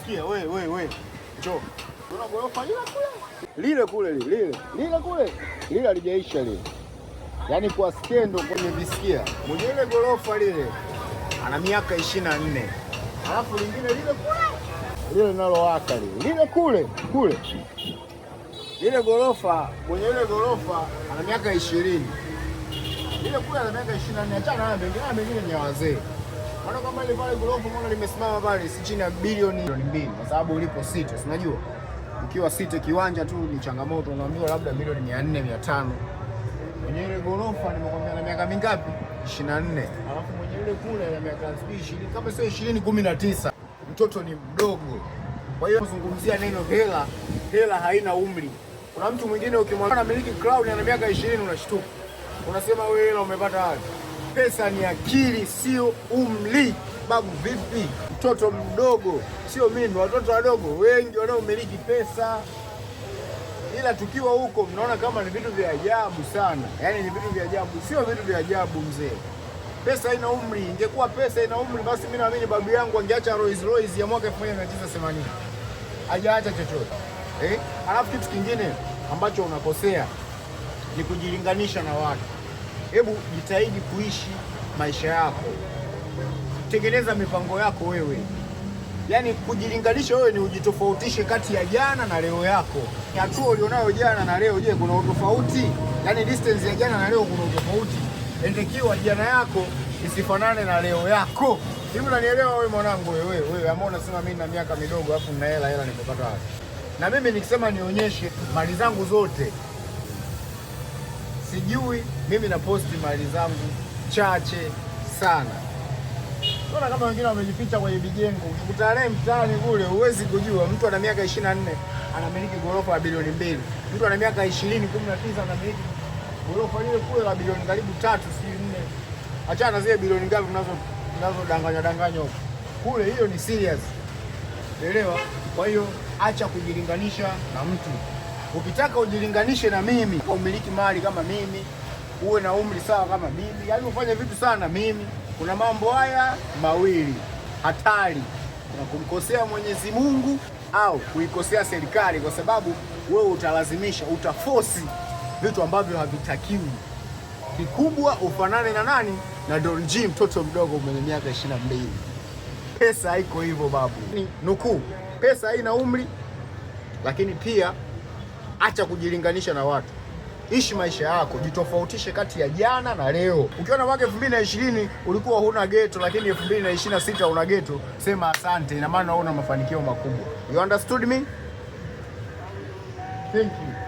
Sikia we we we. Njoo. Unaona gorofa lile kule? Lile kule lile lile. Lile kule. Lile halijaisha lile. Yaani kwa skendo nimevisikia. Mwenye ile gorofa lile ana miaka 24. Alafu lingine lile kule. Lile linalowaka lile. Lile kule kule. Lile gorofa, mwenye ile gorofa ana miaka 20. Lile kule ana miaka 24. Achana na mengine, mengine ni ya wazee. Maana kama ile pale gorofa mbona limesimama pale si chini ya bilioni 2, kwa sababu ulipo sita, si unajua? Ukiwa sita kiwanja tu ni changamoto, unaambiwa labda milioni 400, 500. Mwenye ile gorofa nimekwambia na miaka mingapi? 24. Alafu mwenye ile kule ana miaka 20, kama sio 20, 19. Mtoto ni mdogo. Kwa hiyo kuzungumzia neno hela, hela haina umri. Kuna mtu mwingine ukimwambia anamiliki Crown ana miaka 20 unashtuka. Unasema wewe hela umepata wapi? Pesa ni akili, sio umri. Babu vipi? Mtoto mdogo, sio mimi, watoto wadogo wengi wanaomiliki pesa, ila tukiwa huko mnaona kama ni vitu vya ajabu sana. Yaani ni vitu vya ajabu, sio vitu vya ajabu mzee. Pesa haina umri. Ingekuwa pesa ina umri, basi mimi naamini babu yangu angeacha Rolls Royce ya mwaka 1980. Hajaacha chochote. Eh? Alafu kitu kingine ambacho unakosea ni kujilinganisha na watu. Hebu jitahidi kuishi maisha yako, tengeneza mipango yako wewe. Yaani kujilinganisha wewe ni ujitofautishe kati ya jana na leo yako. Hatua ulionayo jana na leo, je, kuna utofauti? Yaani distance ya jana na leo kuna utofauti? Inatakiwa jana yako isifanane na leo yako. Hivi unanielewa wewe mwanangu, wewe wewe ambao unasema mimi nina miaka midogo alafu nina hela, hela nimepata wapi? Na mimi nikisema nionyeshe mali zangu zote, sijui mimi na post mali zangu chache sana. Unaona kama wengine wamejificha kwenye vijengo. Ukikutana naye mtaani kule huwezi kujua. Mtu ana miaka 24 anamiliki gorofa la bilioni 2. Mtu ana miaka 20, 19 anamiliki gorofa lile kule la bilioni karibu 3 si 4. Achana na zile bilioni ngapi mnazodanganya danganya huko. Kule hiyo ni serious. Elewa? Kwa hiyo acha kujilinganisha na mtu. Ukitaka ujilinganishe na mimi, umiliki mali kama mimi, uwe na umri sawa kama mimi, yaani ufanye vitu sana na mimi. Kuna mambo haya mawili hatari: kuna kumkosea Mwenyezi Mungu au kuikosea serikali, kwa sababu wewe utalazimisha, utaforce vitu ambavyo havitakiwi. Kikubwa ufanane na nani? Na Don G, mtoto mdogo mwenye miaka 22. Pesa haiko hivyo babu. Nukuu, pesa haina umri, lakini pia acha kujilinganisha na watu. Ishi maisha yako, jitofautishe kati ya jana na leo. Ukiona mwaka 2020 ulikuwa huna geto, lakini 2026 una geto, sema asante, ina maana una mafanikio makubwa. You understood me? Thank you.